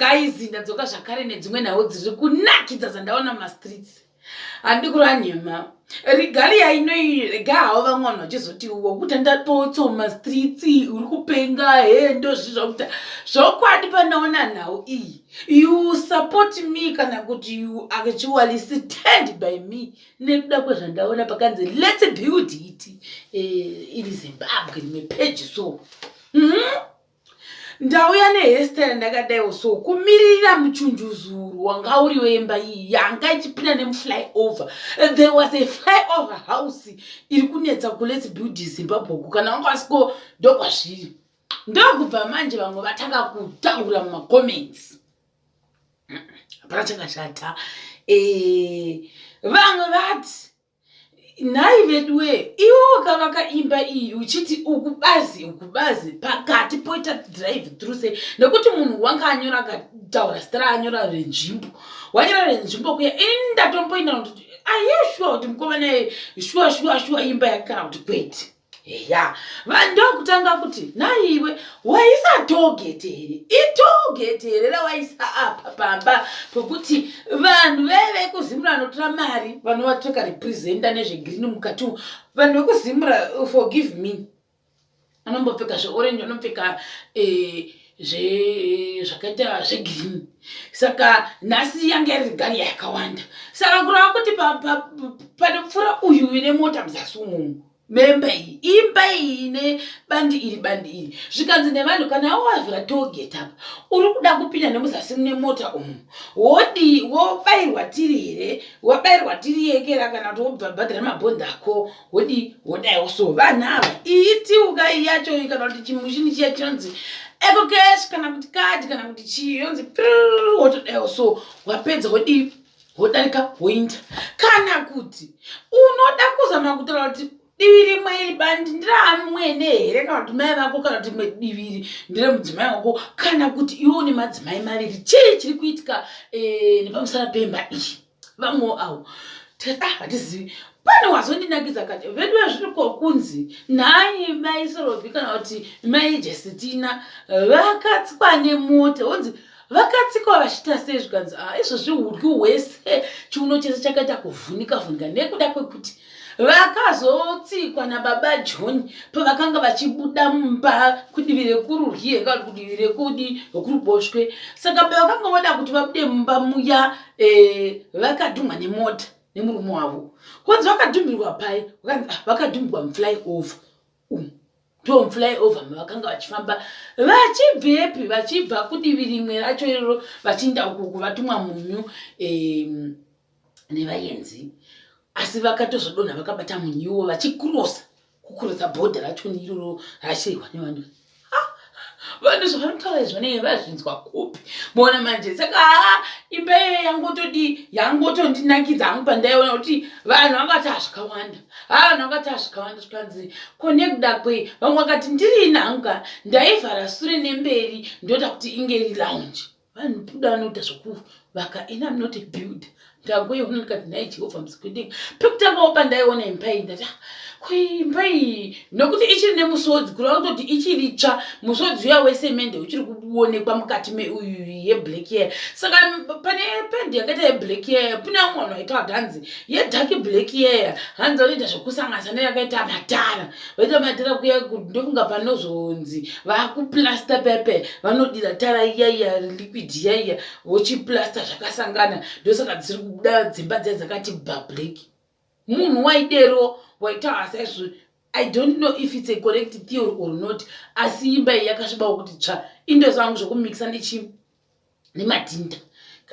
Guys, ndadzoka zvakare nedzimwe nhau dziri kunakidza dzandaona mumastreets. Handi kureva nhema, regalia inoyi rega havo vamwe vanhu vachizoti wakuta ndabotso mumastreets, uri kupenga he, ndozvi zvakuta. Zvokwadi pandaona nhau iyi, you support me kana kuti you actually stand by me nekuda kwezvandaona pakanzi "Let's build it", iri Zimbabwe rimwe peji. So Ndauya nehairstyle ndakadaiwo, so kumirira muchunjuzuru wanga uri wemba iyi yanga ichipinda nemufly over. There was a fly over house iri kunetsa kuLet's Build Zimbabwe uku. Kana wanga wasiko, ndokwazviri. Ndokubva manje vamwe vatanga kutaura mumacomments. Hapana chakashata. Vamwe vati, "Nhai veduwe, iwe wakavaka imba iyi uchiti uku bazi, uku bazi, pakati poita drive through sei?" Nekuti munhu wanga anyora, akataura zita raanyora renzvimbo, wanyora renzvimbo kuya. Ini ndatomboina kuti aye, shuwa kuti mukomana, shuwa shuwa shuwa imba yake kana kuti kwete? Ya, vandokutanga kuti, "Naiwe waisa tollgate here? Itollgate here rawaisa apa pamba pokuti vanhu veve kuZimura vanotora mari vanovateka representa nezvegreen mukati umu?" Vanhu vekuZimura, forgive me, vanombopfeka zveorange, vanopfeka zvakaita zvegreen. Saka nhasi yanga iri regalia yakawanda. Saka kureva kuti panopfuura uyu ine mota muzasi umumu memba iyi, imba iyi ine bandi iri, bandi iri. Zvikanzi nevanhu, kana wavhura tollgate apa, uri kuda kupinda nemuzasi mune mota umu, wodi wobayirwa tiri here? Wabayirwa tiri yekera kana kuti wobva bhadhara mabhondi ako, wodi wodaiwo? So vanhu ava, iyi tiuka iyi yacho iyi, kana kuti chimushini chiya chinonzi EcoCash kana kuti kadhi kana kuti chii, yonzi wotodaiwo. So wapedza wodii? Wodarika, woinda. Kana kuti unoda kuzama kutaura kuti divi rimwe iri bandi nderamwene here kana kuti mai vako, kana kuti rimwe divi iri nderemudzimai wako, kana kuti iwe une madzimai maviri? Chii chiri kuitika nepamusara pemba iyi? Vamwewo avo tikati, "Ah, hatizivi." Pane wazondinakidza kati, "Vedu vezviri kokunzi nhai mai Sorobhi kana kuti mai Jesitina vakatsikwa nemota." Onzi vakatsikwa vachiita sei? Zvikanzi, "Ah, izvozvi uryi hwese, chiuno chese chakaita kuvhunika vhunika nekuda kwekuti vakazotsikwa nababa John pavakanga vachibuda mumba kudivi rekurudyi kana kudivi rekudi rekuruboshwe. Saka pavakanga voda kuti vabude mumba muya, vakadhumwa nemota nemurume wavo." Kwanzi vakadhumbirwa pai? Vakanzi, "Ah, vakadhumbirwa mufly over umu." Ndo mufly over mavakanga vachifamba vachibvepi? Vachibva kudivi rimwe racho iroro vachiinda ukuku, vatumwa munyu nevaenzi, asi vakatozodonha vakabata munyuwo vachikurosa, kukurosa bhodha racho iroro rachirwa nevanhu. Vanhu zvavanotaura izvi vanenge vazvinzwa kupi? Moona manje. Saka haa, imba iyoyo yangotodi yangotondinakidza hangu pandaiona kuti vanhu vangati hazvikawanda. Ha, vanhu vangati hazvikawanda. Zvikanzi, "Ko nekuda kwei?" Vamwe vakati, "Ndirini hangu ndaivhara sure nemberi, ndoda kuti inge iri lounge." Vanhu puda vanoita zvokuvaka. Ini am not a builder. Ndangoiona ndikati, "Nhai Jehovha musikudenga." Pekutangawo pandaiona imba iyi ndati, "Ah, ko imba iyi," nokuti ichiri nemusodzi, kureva kutoti ichiri tsva. Musodzi uya wesemende uchiri kuonekwa mukati meuyu yeblack year. Saka pane pendi yakaita yeblack year, kune vamwe vanhu vaita kuti hanzi yedark black year, hanzi vanoita zvokusanganisa neyakaita matara, vaita matara kuya. Ndokunga panozonzi vakuplasta pepe, vanodira tara iya iya, liquid iya iya, vochiplasta zvakasangana. Ndosaka dziri kubuda dzimba dziya dzakati bablack. Munhu waidero waitaura saizvo. I don't know if it's a correct theory or not, asi imba iyi yakasvibawo kuti tsva. Indosangu zvokumikisa nechi nemadhinda.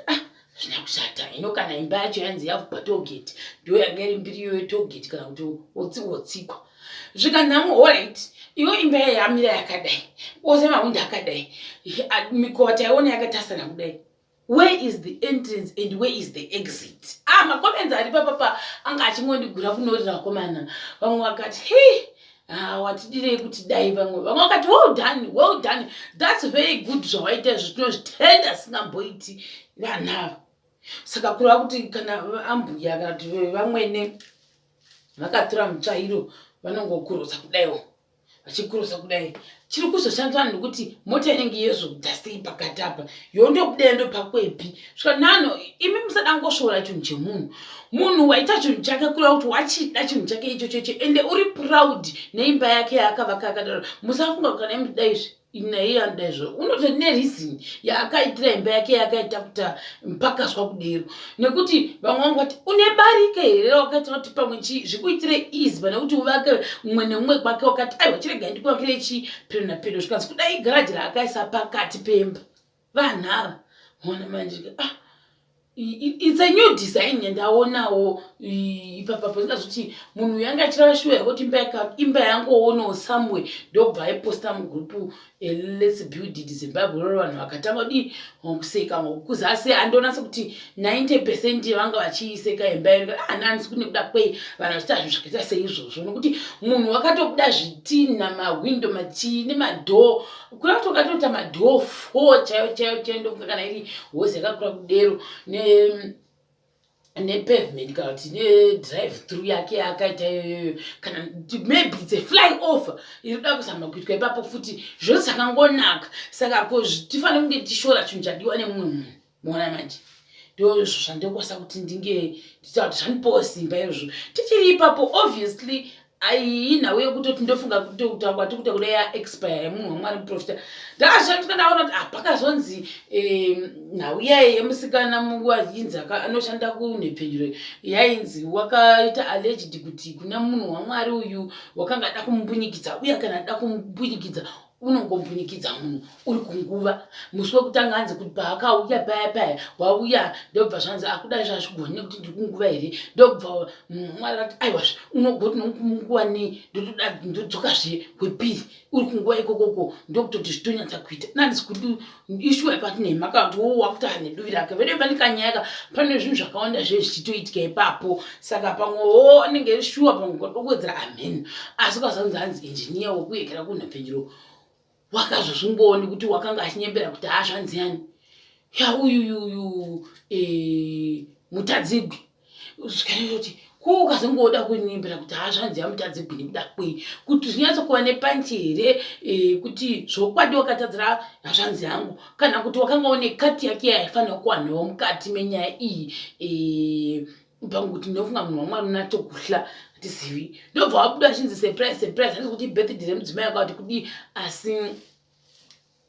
Ah, zvina kushata ino. Kana imba yacho yanzi yavhugwa tollgate, ndo yanga iri mbiri iyoyo tollgate, kana kuti wotsikwa. Zvikanhamo, alright, iwe imba yayo yamira yakadai, ose mahundi akadai, mikova taiona yakatasana kudai, where is the entrance and where is the exit? Ah, macomments ari papapa anga achingondigura kunorira vakomana. Vamwe vakati, "Hei, ah, watidirei kuti dai?" Vamwe vakati, "Well done, well done, that's very good. Zvawaita izvo tinozvitenda." Singamboiti vanhu ava. Saka kureva kuti kana ambuya kana kuti vamwene vakatora mutsvairo, vanongokurosa kudaiwo. Vachikurosa kudai, chiri kuzoshandiswa nekuti mota inenge yezoda sei pakati apa, yondobuda yandopakwepi. Svika nano imi musada ngosvora chinhu chemunhu. Munhu waita chinhu chake, kureva kuti wachida chinhu chake ichochocho, ende uri proud neimba yake yaakavaka akadaro. Musafunga kana imuda izvi naiye anoda izvo, unotori nereason yaakaitira imba yake yaakaita kuti mpakaswa kudero. Nekuti vamwe vangu vati une barika here, wakaita kuti pamwe chii zvikuitire easy pane kuti uvake mumwe nemumwe kwake. Wakati, "Aiwa, chiregai ndikuvakire chii pedo napedo." Zvikanzi kudai garaji raakaisa pakati pemba, vanhu ava mona manje, ah, it's a new design yandaonawo ipapapo. Ndingazoti munhu yanga achirava shuwa yekuti imba yangoonawo somewhere, ndobva aiposta mugroup "Let's Build It Zimbabwe" roro. Vanhu vakatanga kudii? Kuseka kuzasi. Andonasa kuti 90% vanga vachiiseka imba iyo. Hananisi kune kuda kwei vanhu vachiita zvinhu zvakaita seizvozvo, nokuti munhu wakatobuda zvitina, mahwindo, machii nemadhoo, kuda kuti wakatoita madhoo 4 chaiyo chaiyo chaiyo. Ndofunga kana iri hozi yakakura kudero nepavement kana kuti nedrive through yake yaakaita iyoyoyo, kana maybe it's a fly over iri kuda kuzama kuitwa ipapo futi, zvose zvakangonaka. Saka ko tifanire kunge tichishora chinhu chadiwa nemumwe munhu? Muona manje, ndozvo zvandokwanisa kuti ndinge ndichitaura kuti zvandipawo simba izvozvo. Tichiri ipapo, obviously inhau yekutoti ndofunga kutaura kwatikuita kuda yaexpire yemunhu wamwari, muprofita. Ndakazvishandiswa, ndaona kuti pakazonzi nhau iyayi yemusikana wainzi anoshanda kunhepfenyuro, yainzi wakaita alleged kuti kuna munhu wamwari uyu wakanga ada kumumbunyikidza. Uye kana ada kumumbunyikidza, unongombunyikidza munhu uri kunguva. Musi wekutanga hanzi kuti paakauya paya paya wauya, ndobva zvanzi akudai zvazvigoni nekuti ndiri kunguva here. Ndobva Mwari ati, "Aiwazve, unogoti nomunguva nei?" Ndotoda ndodzokazve kwepiri uri kunguva ikokoko, ndokutoti zvitonyatsa kuita nandisi kuti ishuwa yakati nhema kana kuti wo wakuti ane duvi rake vedu. Pane kanyaya, pane zvinhu zvakawanda zve zvichitoitika ipapo. Saka pamwewo anenge shuwa, pamwe kwadokuwedzera amen. Asi kwazanzi hanzi engineer wekuyekera kunhepfenyuro wakazozvingooni kuti wakanga achinyembera kuti haazvanzi yani ya uyuyuyu mutadzigwi zvikanoti ko ukazongoda kunyembera kuti hazvanzi yamutadzigwi nekuda kwei, kuti zvinyatsokuva nepanchi here kuti zvokwadi wakatadzira hazvanzi yangu, kana kuti wakanga une kati yake yaifanira kuwanawo mukati menyaya iyi pamwe kuti ndinofunga munhu wamwari unatokuhla, hatizivi. Ndobva wabuda achinzi surprise, surprise, handisi kuti birthday remudzimai akati kudii. Asi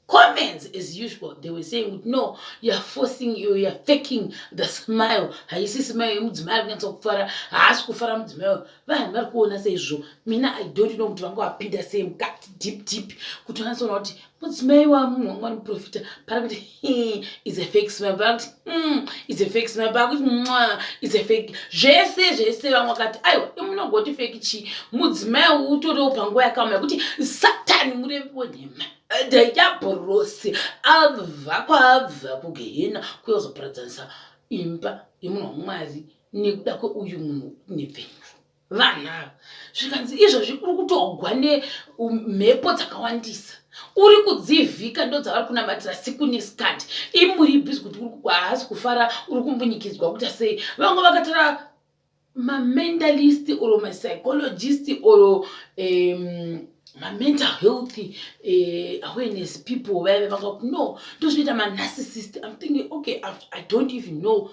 comments as usual, they were saying, "No, you are forcing, you are faking the smile. Haisi smile yemudzimai ari kunyatsa kufara, haasi kufara mudzimai." Vanhu vari kuona seizvo. Mina I don't know kuti vanga vapinda sei mukati deep deep kuti vanyatsoona kuti mudzimai wamunhu wamwari muprofita pari kuti is a fake smile, pari kuti is a fake smile, pari kuti mwa is a fake, zvese zvese. Vamwe vakati, "Aiwa, imunogoti fake chii? Mudzimai utoriwo panguva yakaoma yekuti Satani murevi wenhema, dhiabhorosi, abva kwaabva kugehena kuyozoparadzanisa imba yemunhu wamwari nekuda kweuyu munhu nepfenyuro." Vanhu ava zvikanzi izvozvi uri kutogwa nemhepo dzakawandisa, uri kudzivhika, ndo dzavari kunamatira siku nesikati. Imuri busy kuti haasi kufara, uri kumbunyikidzwa kuita sei. Vamwe vakatara mamentalist or mapsychologist or mamental health awareness people vaive vanga kuti no, ndozvinoita manarcissist. I'm thinking, okay, I don't even know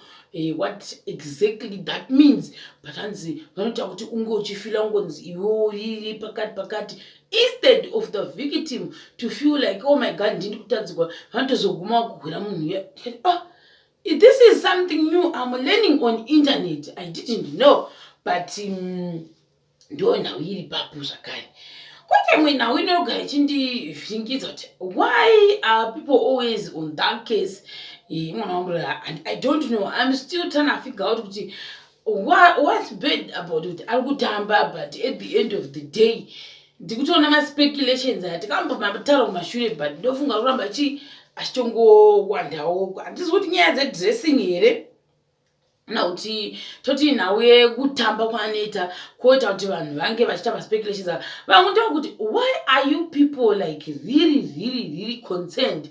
what exactly that means, but hanzi vanoita kuti unge uchifeela ungonzi iwe riri pakati pakati, instead of the victim to feel like, "Oh my God, ndini kutadzikwa," vanotozoguma kugwira munhu. Ah, this is something new I'm learning on internet. I didn't know, but ndo nhau iri papo zvakare. Kwete imwe nhau inogara ichindivhiringidza kuti why are people always on that case? Mwana wangu, I don't know, I'm still trying to figure out kuti what's bad about kuti ari kutamba. But at the end of the day, ndikutoona maspeculations aya tikambomataura kumashure, but ndofunga kuramba chi achitongowandawo. Handisi kuti nyaya dzedressing here na kuti toti nhau yekutamba kwaanoita kwoita kuti vanhu vange vachiita maspeculations ava. Vamwe ndeva kuti, why are you people like really, really, really concerned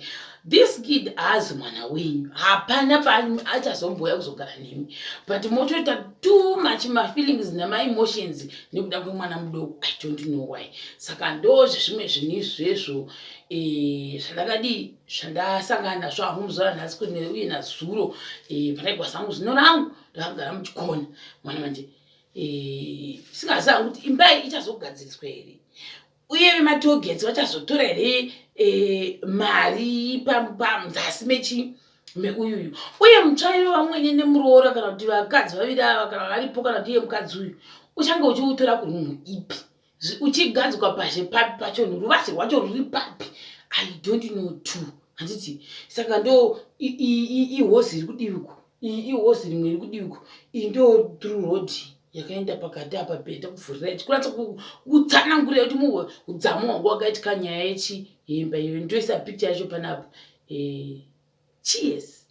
This kid haazi mwana wenyu, hapana paachazomboya kuzogara nemi, but motoita too much mafeelings nemaemotions nekuda kwemwana mudoko. I don't know why. Saka ndo zvezvimwe zvinhu izvezvo zvandakadii, zvandasangana nazvo hangu muzuva ranhasi uye nazuro pandaigwa sangu zino rangu ndakagara muchikona mwana manje. Singazivi hangu kuti imba iyi ichazogadziriswa here, uye vematollgates vachazotora here mari pamuzasi mechi meuyuyu, uye mutsvairo vamwene nemuroora kana kuti vakadzi vaviri ava kana varipo, kana kuti iye mukadzi uyu uchange uchiutora kuroom ipi, uchigadzikwa pazhe papi pacho, ruvazhe rwacho ruri papi? I don't know too, handiti? Saka ndo ihozi iri kudivi iyi, ihozi rimwe iri kudivi iyi, ndo through road yakaenda pakati apa. Bheta kuvhurira chikuratsa kutsanangurira kuti muhwe udzamu hwangu wakaitika nyaya yechi yemba iyo. Ndoisa picture yacho panapa. Cheers.